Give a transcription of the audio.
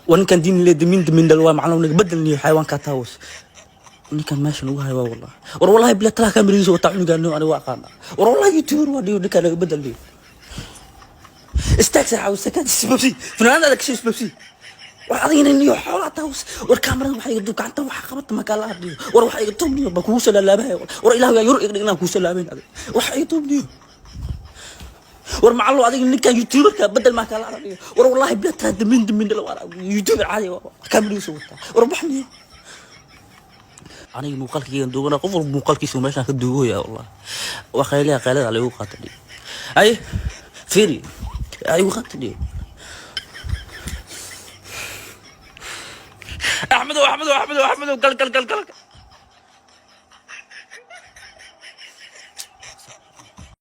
War ninkan diin le damiin damiin dhal waa macallin naga bedel niyo xayawaanka taawus. Ninkan meesha lagu hayo waa wallah. War wallahi bila talaa kameradiisa wataa cunugaan niyo, aniga waa aqaana. War wallahi YouTuber waa dhiyo, ninkan naga bedel niyo. Istaag saaxiib, istaag, isbabsi fanaanada kasoo isbabsi. War adigina niyo xoolaa taawus. War kaamarada waxa iga duub, gacanta waxa qabata makaa la hadliyo. War waxa iga duub niyo, ba kugu soo laalaabahaya. War ilaahu yaa yur iga dhig inaan kugu soo laabayn adig. Waxa iga duub niyo. War macallo adiga ninkan YouTuberka bedel maa kala aragniyo. War wallahi bila taa damiin damiin dhal waa YouTuber caadi waa, kameradiisa wataa. War bax niyo. Aniga muuqaalkaygan duubana, qof walba muuqaalkiisa meeshaan ka duubaya. Wallah waa qayliya, qaylada la igu qaata dhiyo. Ay fiiri, ay igu qaata dhiyo. Axmedow, Axmedow, Axmedow, Axmedow, gal gal gal gal.